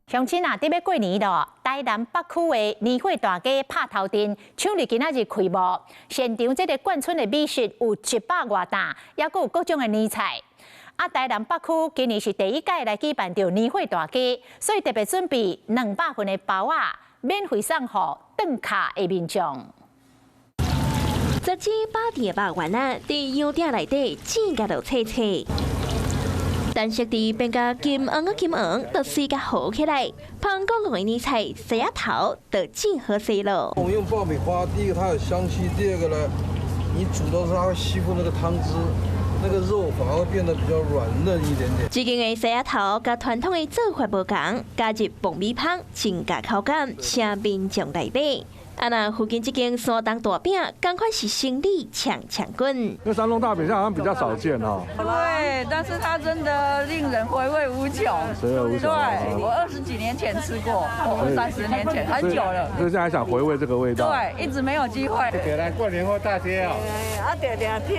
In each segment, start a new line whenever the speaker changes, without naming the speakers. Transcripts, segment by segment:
鄉親啊，佇欲過年囉，台南北區的年貨大街拍頭陣，搶佇今仔日開幕。現場這个貫村的美食有一百外檔，猶閣有各種的年菜。啊，台南北區今年是第一屆來舉辦著年貨大街，所以特別準備200份的包仔，免費送予轉卡的民眾。
十支百地的肉丸仔，佇油鼎內底煎甲著脆脆。但是佇變甲金黃啊金黃，就隨共糊起來。芳講講的年菜，西仔頭就真好勢囉。
我們用爆米花，第一個它有香氣，第二個呢，你煮的時候它會吸附那個湯汁，那個肉反而會變得比較軟嫩一點點。
這間的西仔頭佮傳統的做法無仝，加入爆米香，增加口感，請民眾來買。啊，那附近這間山東大餅，仝款是生意搶搶滾。
因為山東大餅現在好像比較少見哦。
對，但是它真的令人回味無窮。
回味無窮。
對，我20幾年前吃過，我30年前，很久了。
所以現在還想回味這個味道。
對，一直沒有機會。
就來過年貨大街哦。
啊，定定聽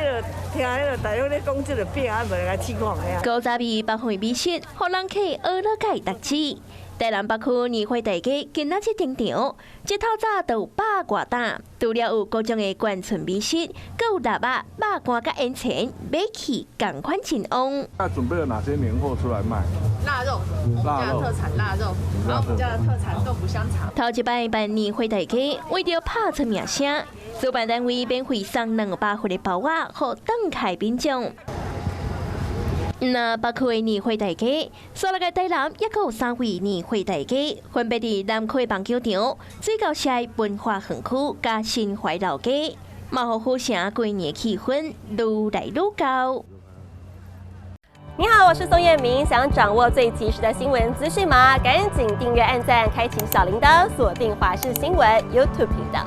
彼个大約咧講這个餅，啊，無來試看覓啊。
古早味北方的美食，予人客學了解特質。台南北區年貨大街今仔日登場，一透早就有百外檔，除了有各種的眷村美食，閣有臘肉、肉乾佮煙腸，買去仝款真旺。
那準備了哪些年貨出來賣？
臘肉，我們家的特產臘肉，然後我們家的特產豆腐香腸。
頭一擺辦年貨大街，為著拍出名聲，主辦單位免費送200份的包仔，予轉客民眾。那北區的年貨大街，煞落來台南，猶閣有三位年貨大街，分別佇南區棒球場、水溝社文化園區佮新懷老街，嘛予府城過年氣氛愈來愈厚。
你好，我是宋燕明，想掌握最及時的新聞資訊嗎？趕緊訂閱、按讚、開啟小鈴鐺，鎖定華視新聞 YouTube 頻道。